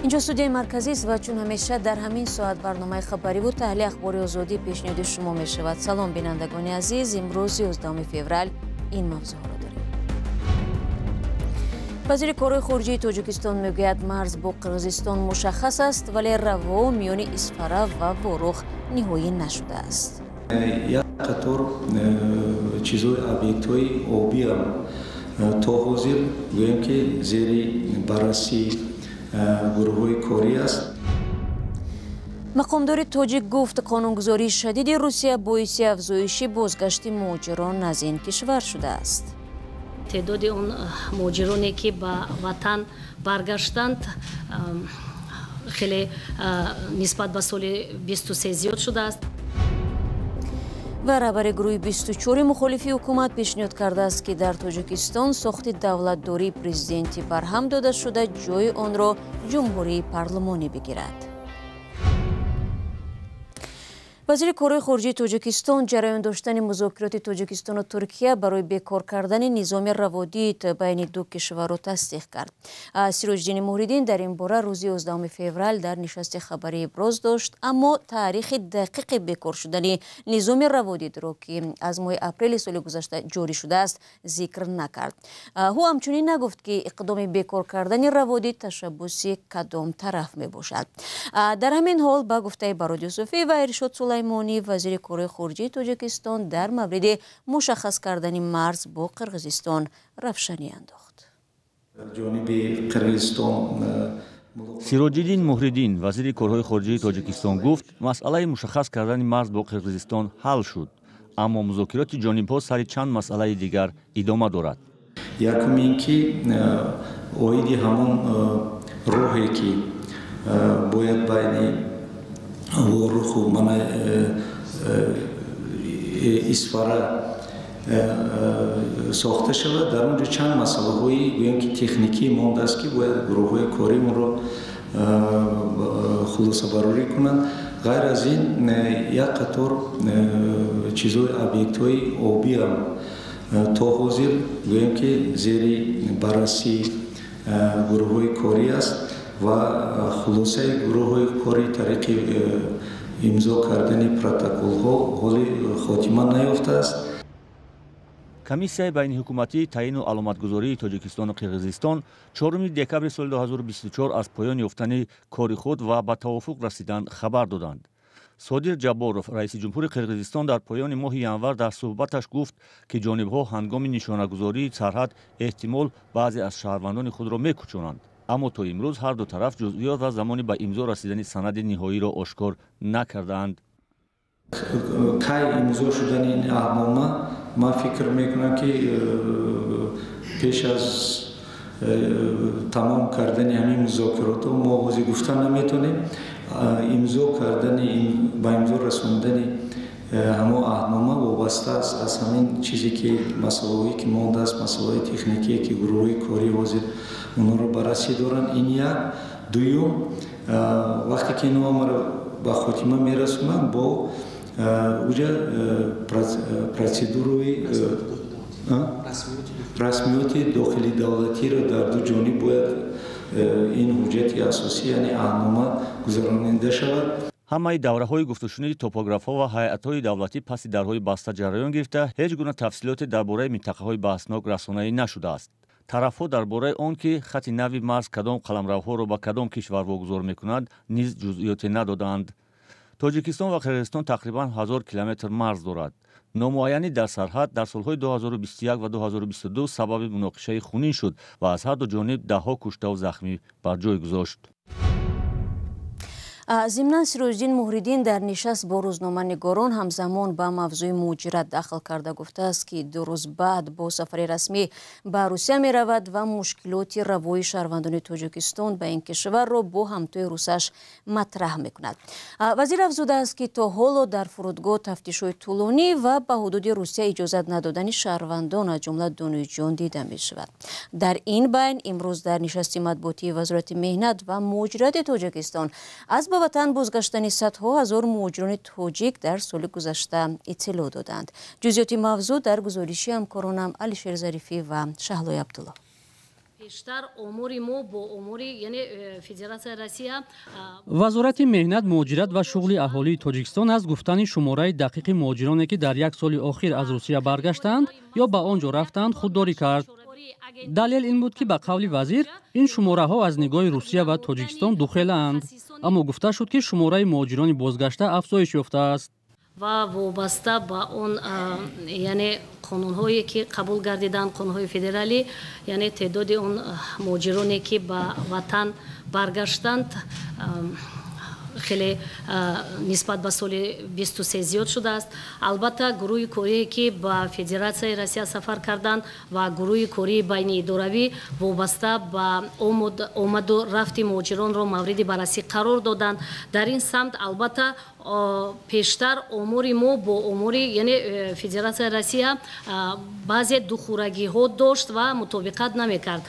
Инҷо студияи марказист ва чун ҳамеша дар ҳамин соат барномаи хабариву таҳлили Ахбори Озодӣ пешниҳоди шумо мешавад. Салом, бинандагони азиз. Имрӯз 11 феврал ин мавзӯъҳоро дорем. Вазири корҳои хориҷии Тоҷикистон мегӯяд, марз бо Қирғизистон мушаххас аст, вале раво миёни Исфара ва Ворух ниҳоӣ нашудааст. Як қатор чизҳои объектҳои обиам то ҳозир, гӯем ки, зери баррасии гурӯҳҳои корӣ аст. Мақомдори тоҷик гуфт, қонунгузории шадиди Русия боиси афзоиши бозгашти муҳоҷирон аз ин кишвар шудааст. Теъдоди он муҳоҷироне, ки ба ватан баргаштанд, хеле нисбат ба соли 23 зиёд шудааст. Ва раҳбари гурӯҳи 24 мухолифи ҳукумат пешниҳод кардааст, ки дар Тоҷикистон сохти давлатдории президентӣ барҳам дода шуда, ҷои онро ҷумҳурии парлумонӣ бигирад. Вазири корҳои хориҷии Тоҷикистон ҷараён доштани музокироти Тоҷикистону Туркия барои бекор кардани низоми раводид байни ду кишварро тасдиқ кард. Сироҷиддини Муҳриддин дар ин бора рӯзи 11 феврал дар нишасти хабарӣ иброз дошт, аммо таърихи дақиқи бекор шудани низоми раводидро, ки аз моҳи апрели соли гузашта ҷорӣ шудааст, зикр накард. Ӯ ҳамчунин нагуфт, ки иқдоми бекор кардани раводид ташаббуси кадом тараф мебошад. Дар ҳамин ҳол, ба гуфтаи Барод Юсуфӣ ва Иршод Сулаймонӣ, вазири корҳои хориҷии Тоҷикистон дар мавриди мушаххас кардани марз бо Қирғизистон равшанӣ андохт. Ҷониби Қирғизистон. Сироҷиддин Муҳриддин, вазири корҳои хориҷии Тоҷикистон, гуфт, масъалаи мушаххас кардани марз бо Қирғизистон ҳал шуд, аммо музокироти ҷонибҳо сари чанд масъалаи дигар идома дорад. Якум ин ки оиди ҳамон роҳе, ки бояд байни Воруху мана Исфара сохта шавад, дар он ҷо чанд масъалаҳои, гӯем ки, техникӣ мондааст, ки бояд гурӯҳҳои корӣ онро хулосабарорӣ кунанд. Ғайр аз ин, як қатор чизҳои объектҳои обиам то ҳозир, гӯем ки, зери баррасии гурӯҳҳои корӣ аст ва хулосаи гурӯҳҳои корӣ тариқи имзо кардани протоколҳо ҳоли хотима наёфтааст. Комиссияи байниҳукуматии таъину аломатгузории Тоҷикистону Қирғизистон 4 декабри соли 2024 аз поён ёфтани кори худ ва ба тавофуқ расидан хабар доданд. Содир Ҷабборов, раиси ҷумҳури Қирғизистон, дар поёни моҳи январ дар суҳбаташ гуфт, ки ҷонибҳо ҳангоми нишонагузории сарҳад эҳтимол баъзе аз шаҳрвандони худро мекӯчонанд, аммо то имрӯз ҳар ду тараф ҷузъиёт ва замони ба имзо расидани санади ниҳоиро ошкор накардаанд. Кай имзо шудани ин аҳднома, ман фикр мекунам, ки пеш аз тамом кардани ҳамин музокиротҳо мо ҳозир гуфта наметавонем. Имзо кардани, ба имзо расондани ҳамон аҳднома вобаста аст аз ҳамин чизе ки масъалаҳое ки мондааст, масъалаҳои техникие, ки гурӯҳҳои корӣ ҳозир онҳоро баррасӣ доранд. Ин як. Дуюм, вақте ки инҳо ҳамаро ба хотима мерасонанд, бо уҷа процедураи расмиёти дохили давлатиро дар ду ҷониб бояд ин ҳуҷҷати асосӣ, яъне аҳднома, гузаронида шавад. Ҳамаи давраҳои гуфтушуниди топографҳо ва ҳайатҳои давлатӣ паси дарҳои баста ҷараён гирифта, ҳеҷ гуна тафсилоте дар бораи минтақаҳои баҳснок расонаӣ нашудааст. Тарафҳо дар бораи он ки хати нави марз кадом қаламравҳоро ба кадом кишвар вогузор мекунад, низ ҷузъиёте надодаанд. Тоҷикистон ва Қирғизистон тақрибан 1000 километр марз дорад. Номуайянӣ дар сарҳад дар солҳои 2021 ва 2022 сабаби муноқишаи хунин шуд ва аз ҳар ду ҷониб даҳҳо куштаву захмӣ бар ҷой гузошт. Зимнан, Сироҷиддин Муҳриддин дар нишаст бо рӯзноманигорон ҳамзамон ба мавзӯи муҳоҷират дахл карда, гуфтааст, ки 2 рӯз баъд бо сафари расмӣ ба Русия меравад ва мушкилоти равои шаҳрвандони Тоҷикистон ба ин кишварро бо ҳамтои русаш матраҳ мекунад. Вазир афзудааст, ки то ҳоло дар фурудгоҳ тафтишҳои тӯлонӣ ва ба ҳудуди Русия иҷозат надодани шаҳрвандон, аз ҷумла донишҷӯён, дида мешавад. Дар ин байн, имрӯз дар нишасти матбуотии Вазорати меҳнат ва муҳоҷирати Тоҷикистон аз ба ватан бозгаштани садҳо ҳазор муҳоҷирони тоҷик дар соли гузашта иттилоъ доданд. Ҷузъиёти мавзӯъ дар гузориши ҳамкоронам Алишер Зарифӣ ва Шаҳлои Абдулло. Пештар омори мо бо омори, яъне Федератсияи Россия. Вазорати меҳнат, муҳоҷират ва шуғли аҳолии Тоҷикистон аз гуфтани шумораи дақиқи муҳоҷироне, ки дар як соли охир аз Русия баргаштаанд ё ба он ҷо рафтаанд, худдорӣ кард. Далел ин буд, ки ба қавли вазир, ин шумораҳо аз нигоҳи Русия ва Тоҷикистон духелаанд. Аммо гуфта шуд, ки шумораи муҳоҷирони бозгашта афзоиш ёфтааст. Ва вобаста ба он, яъне қонунҳое, ки қабул гардиданд, қонунҳои федералӣ, яъне теъдоди он муҳоҷироне, ки ба ватан баргаштанд, хеле нисбат ба соли 23 зиёд шудааст. Албатта, гурӯҳи корие, ки ба Федератсияи Россия сафар карданд, ва гурӯҳи кории байниидоравӣ вобаста ба омаду рафти муҳоҷиронро мавриди баррасӣ қарор доданд. Дар ин самт, албатта, пештар омори мо бо омори, яъне Федератсияи Россия, баъзе духурагиҳо дошт ва мутобиқат намекард.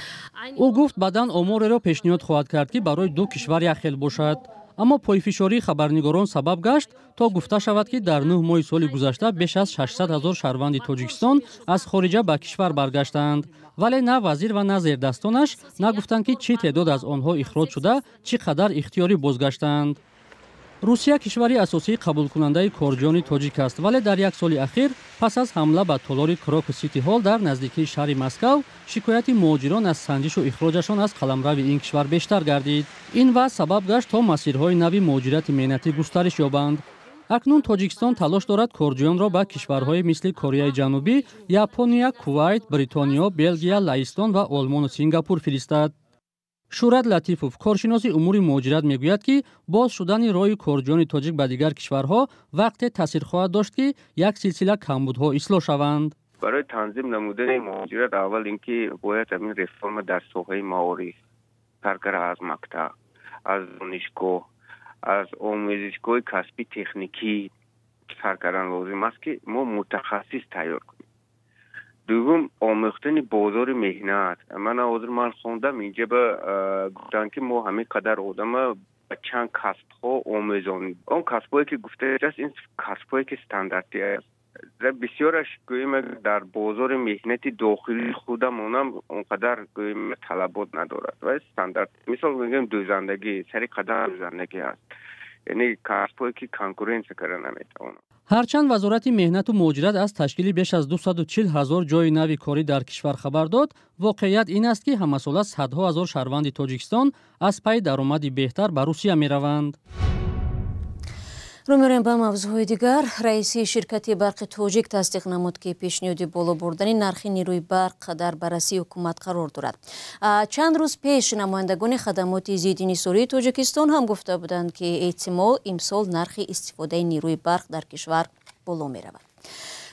Ӯ гуфт, баъдан омореро пешниҳод хоҳад кард, ки барои ду кишвар якхел бошад. Аммо пойфишории хабарнигорон сабаб гашт, то гуфта шавад, ки дар 9 моҳи соли гузашта беш аз 600 ҳазор шаҳрванди Тоҷикистон аз хориҷа ба кишвар баргаштаанд. Вале на вазир ва на зердастонаш нагуфтанд, ки чӣ теъдод аз онҳо ихроҷ шуда, чӣ қадар ихтиёрӣ бозгаштаанд. Русия кишвари асосии қабулкунандаи корҷиёни тоҷик аст, вале дар як соли ахир, пас аз ҳамла ба толори Крокус Сити Ҳол дар наздикии шаҳри Москав, шикояти муҳоҷирон аз санҷишу ихроҷашон аз қаламрави ин кишвар бештар гардид. Ин вазъ сабаб гашт, то масирҳои нави муҳоҷирати меҳнатӣ густариш ёбанд. Акнун Тоҷикистон талош дорад корҷиёнро ба кишварҳои мисли Кореяи Ҷанубӣ, Япония, Кувайт, Бритониё, Белгия, Лаҳистон ва Олмону Сингапур фиристад. Шӯҳрат Латифов, коршиноси умури муҳоҷират, мегӯяд, ки боз шудани роҳи корҷиёни тоҷик ба дигар кишварҳо вақте таъсир хоҳад дошт, ки як силсила камбудҳо ислоҳ шаванд. Барои танзим намудани муҳоҷират, аввал ин ки бояд ҳамин реформа дар соҳаи маориф сар карда, аз мактаб, аз донишгоҳ, аз омӯзишгоҳи касби техникӣ сар кардан лозим аст, ки мо мутахассис тайёр кунем. Дуввум, омӯхтани бозори меҳнат. Мана ҳозир ман хондам, инҷа ба гуфтанд, ки мо ҳамин қадар одама ба чанд касбҳо омӯзонем. Он касбҳое, ки гуфта аст, ин касбҳое, ки стандартӣ аст, бисёраш, гӯем, дар бозори меҳнати дохилии худамонам он қадар, гӯем, талабот надорад ва стандарт. Мисол мегӯем, дӯзандагӣ, сари қадар дӯзандагӣ аст, яъне касбҳое, ки конкуренсия карда наметавонанд. Ҳарчанд Вазорати меҳнату муҳоҷират аз ташкили беш аз 240 ҳазор ҷойи нави корӣ дар кишвар хабар дод, воқеият ин аст, ки ҳамасола садҳо ҳазор шаҳрванди Тоҷикистон аз пайи даромади беҳтар ба Русия мераванд. Рӯ меорем ба мавзӯъҳои дигар. Раиси ширкати Барқи Тоҷик тасдиқ намуд, ки пешниҳоди боло бурдани нархи нерӯи барқ дар баррасии ҳукумат қарор дорад. Чанд рӯз пеш намояндагони хадамоти зидди инҳисории Тоҷикистон ҳам гуфта буданд, ки эҳтимол имсол нархи истифодаи нерӯи барқ дар кишвар боло меравад.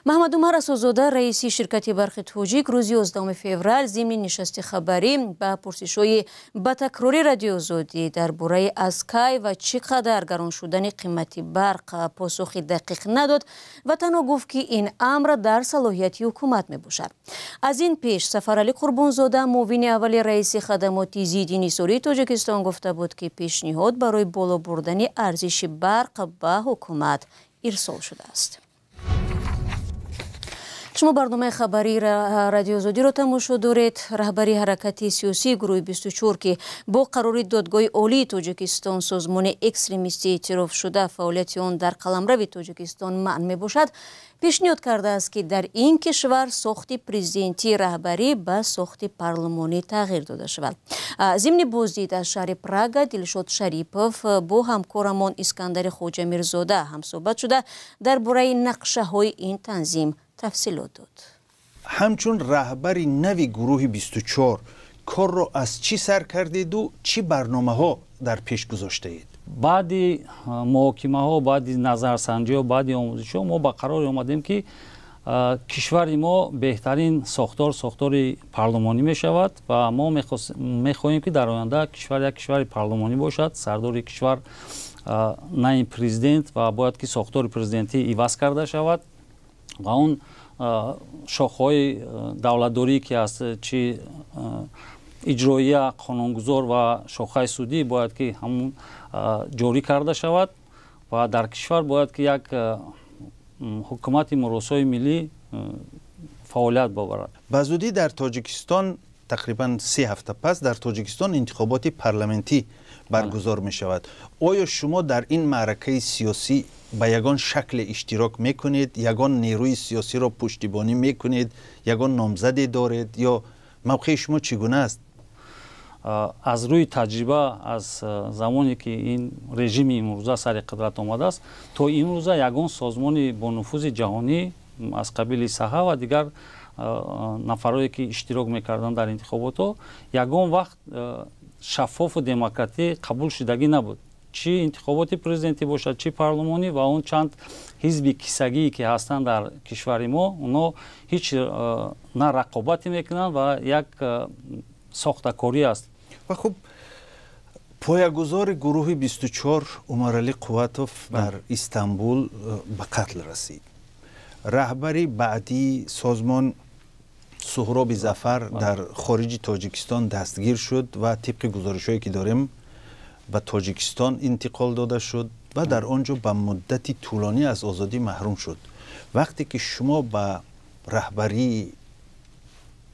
Маҳмадумар Расулзода, раиси ширкати Барқи Тоҷик, рӯзи 11 феврал зимни нишасти хабарӣ ба пурсишҳои ба такрори Радиоозодӣ дар бораи аз кай ва чӣ қадар гарон шудани қимати барқ посухи дақиқ надод ва танҳо гуфт, ки ин амр дар салоҳияти ҳукумат мебошад. Аз ин пеш Сафаралӣ Қурбонзода, муовини аввали раиси хадамоти зидди инҳисории Тоҷикистон, гуфта буд, ки пешниҳод барои боло бурдани арзиши барқ ба ҳукумат ирсол шудааст. Шумо барномаи хабарии Радиоозодиро тамошо доред. Раҳбари ҳаракати сиёсии гурӯҳи 24, ки бо қарори Додгоҳи Олии Тоҷикистон созмони экстремистӣ эътироф шуда, фаъолияти он дар қаламрави Тоҷикистон манъ мебошад, пешниҳод кардааст, ки дар ин кишвар сохти президентии раҳбарӣ ба сохти парлумонӣ тағйир дода шавад. Зимни боздид аз шаҳри Прага Дилшод Шарипов бо ҳамкорамон Искандари Хоҷамирзода ҳамсӯҳбат шуда, дар бораи нақшаҳои ин танзим тафсилот дод. Ҳамчун раҳбари нави гурӯҳи 24 корро аз чӣ сар кардеду чӣ барномаҳо дар пеш гузоштаед? Баъди муҳокимаҳо, баъди назарсанҷиҳо, баъди омӯзишҳо мо ба қароре омадем, ки кишвари мо беҳтарин сохтор сохтори парлумонӣ мешавад ва мо мехоҳем, ки дар оянда кишвар як кишвари парлумонӣ бошад. Сардори кишвар на ин президент ва бояд ки сохтори президентӣ иваз карда шавад ва он шохҳои давлатдорӣ, ки аст, чи иҷроия, қонунгузор ва шохаи судӣ, бояд ки ҳамун ҷорӣ карда шавад ва дар кишвар бояд ки як ҳукумати муросои миллӣ фаъолият боварад. Ба зудӣ дар Тоҷикистон Тақрибан 3 ҳафта пас дар Тоҷикистон интихоботи парламентӣ баргузор мешавад. Оё шумо дар ин маъракаи сиёсӣ ба ягон шакле иштирок мекунед, ягон нерӯи сиёсиро пуштибонӣ мекунед, ягон номзаде доред ё мавқеи шумо чӣ гуна аст? Аз рӯи таҷриба, аз замоне ки ин режими имрӯза сари қудрат омадааст, то имрӯза ягон созмони бонуфузи ҷаҳонӣ аз қабили Саҳа ва дигар нафарое ки иштирок мекарданд дар интихоботҳо, ягон вақт шаффофу демократӣ қабул шудагӣ набуд. Чӣ интихоботи президентӣ бошад, чӣ парлумонӣ, ва он чанд ҳизби кисагие ки ҳастанд дар кишвари мо, онҳо ҳеҷ на рақобате мекунанд ва як сохтакорӣ аст. Ва хуб, поягузори гурӯҳи 24 Умаралӣ Қувватов дар Истанбул ба қатл расид. Раҳбари баъдии созмон Суҳроби Зафар дар хориҷи Тоҷикистон дастгир шуд ва тибқи гузоришҳое ки дорем ба Тоҷикистон интиқол дода шуд ва дар он ҷо ба муддати тӯлонӣ аз озодӣ маҳрум шуд. Вақте ки шумо ба раҳбарии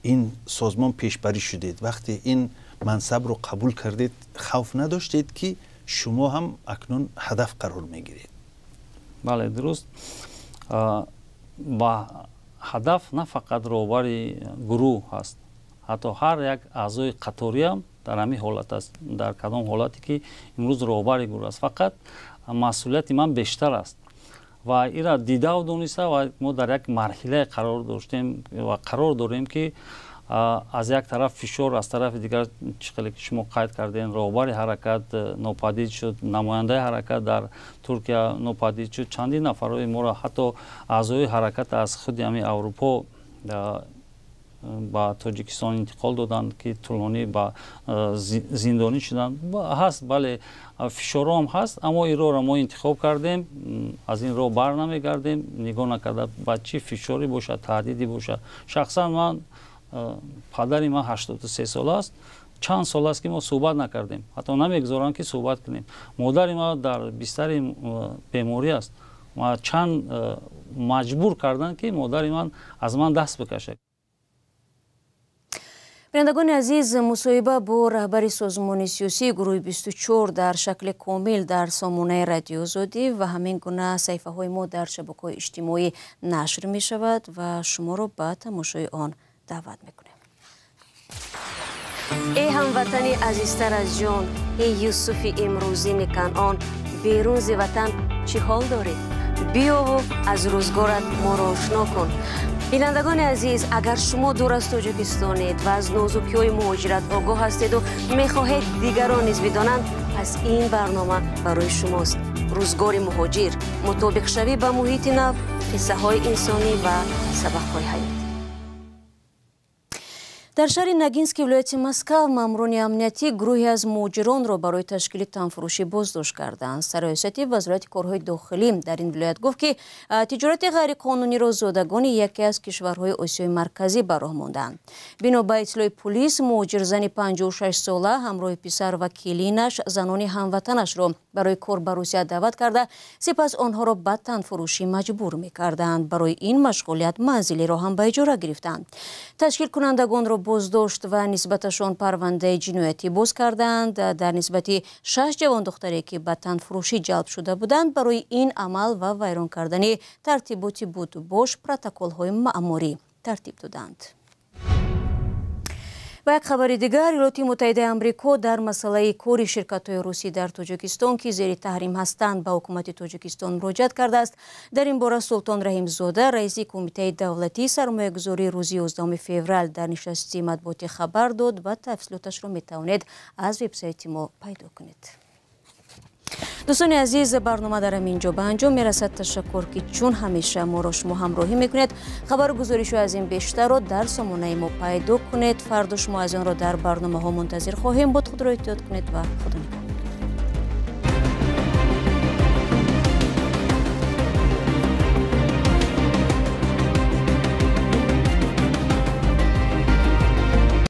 ин созмон пешбарӣ шудед, вақте ин мансабро қабул кардед, хавф надоштед ки шумо ҳам акнун ҳадаф қарор мегиред? Бале, дуруст. Ба ҳадаф на фақат роҳбари гурӯҳ ҳаст, ҳатто ҳар як аъзои қаториам дар ҳамин ҳолат аст. Дар кадом ҳолате ки имрӯз роҳбари гурӯҳ аст, фақат масъулияти ман бештар аст ва инро дидаву дониста, ва мо дар як марҳилае қарор доштем ва қарор дорем ки аз як тараф фишор, аз тарафи дигар, чӣ хеле ки шумо қайд кардем, роҳбари ҳаракат нопадид шуд, намояндаи ҳаракат дар Туркия нопадид шуд, чандин нафарҳои моро, ҳатто аъзои ҳаракат аз худи ҳамин Аврупо ба Тоҷикистон интиқол доданд ки тӯлонӣ ба зиндонӣ шуданд. Ҳаст, бале, фишорҳоам ҳаст, аммо ин роҳро мо интихоб кардем, аз ин роҳ бар намегардем, нигоҳ накарда ба чӣ фишоре бошад, таҳдиде бошад. Шахсан ман, падари ман 83 сола аст, чанд сол аст ки мо суҳбат накардем, ҳатто намегузоранд ки суҳбат кунем. Модари ман дар бистари беморӣ аст, чанд маҷбур карданд ки модари ман аз ман даст бикашад. Бинандагони азиз, мусоҳиба бо раҳбари созмони сиёсии гурӯҳи 24 дар шакли комил дар сомонаи Радиои Озодӣ ва ҳамин гуна саҳифаҳои мо дар шабакаҳои иҷтимоӣ нашр мешавад ва шуморо ба тамошои он даъват мекунем. Эй ҳамватани азизтар аз ҷон, эй Юсуфи имрӯзини Канъон, берун зи ватан чӣ ҳол дорӣ? Биёву аз рӯзгорат моро ошно кун. Бинандагони азиз, агар шумо дур аз Тоҷикистонед ва аз нозукиҳои муҳоҷират огоҳ ҳастеду мехоҳед дигарон низ бидонанд, пас ин барнома барои шумост. Рӯзгори муҳоҷир, мутобиқшавӣ ба муҳити нав, қиссаҳои инсонӣ ва сабақҳои ҳаёт. Дар шаҳри Ногински вилояти Москва маъмурони амниятӣ гурӯҳе аз муҳоҷиронро барои ташкили танфурӯшӣ боздошт карданд. Сарраёсати Вазорати корҳои дохилӣ дар ин вилоят гуфт, ки тиҷорати ғайриқонуниро зодагони яке аз кишварҳои Осиёи Марказӣ ба роҳ монданд. Бино ба иттилои пулис, муҳоҷирзани 56сола ҳамроҳи писар ва келинаш занони ҳамватанашро барои кор ба Русия даъват карда, сипас онҳоро ба танфурӯшӣ маҷбур мекарданд. Барои ин машғулият манзилеро ҳам ба иҷора гирифтанд. Ташкилкунандагонро боздошт ва нисбаташон парвандаи ҷиноятӣ боз карданд. Дар нисбати 6 ҷавондухтаре ки ба танфурӯшӣ ҷалб шуда буданд, барои ин амал ва вайрон кардани тартиботи будубош протоколҳои маъмурӣ тартиб доданд. Ва як хабари дигар, Иёлоти Муттаҳидаи Амрико дар масъалаи кори ширкатҳои русӣ дар Тоҷикистон, ки зери таҳрим ҳастанд, ба ҳукумати Тоҷикистон муроҷиат кардааст. Дар ин бора Султон Раҳимзода, раиси Кумитаи давлатии сармоягузорӣ, рӯзи 11 феврал дар нишасти матбуотӣ хабар дод ва тафсилоташро метавонед аз вебсайти мо пайдо кунед. Дӯстони азиз, барнома дар ҳамин ҷо ба анҷом мерасад. Ташаккур, ки чун ҳамеша моро шумо ҳамроҳӣ мекунед. Хабару гузоришҳо аз ин бештарро дар сомонаи мо пайдо кунед. Фардо шумо аз онро дар барномаҳо мунтазир хоҳем буд. Худро эҳтиёт кунед ва худо нигаҳдор.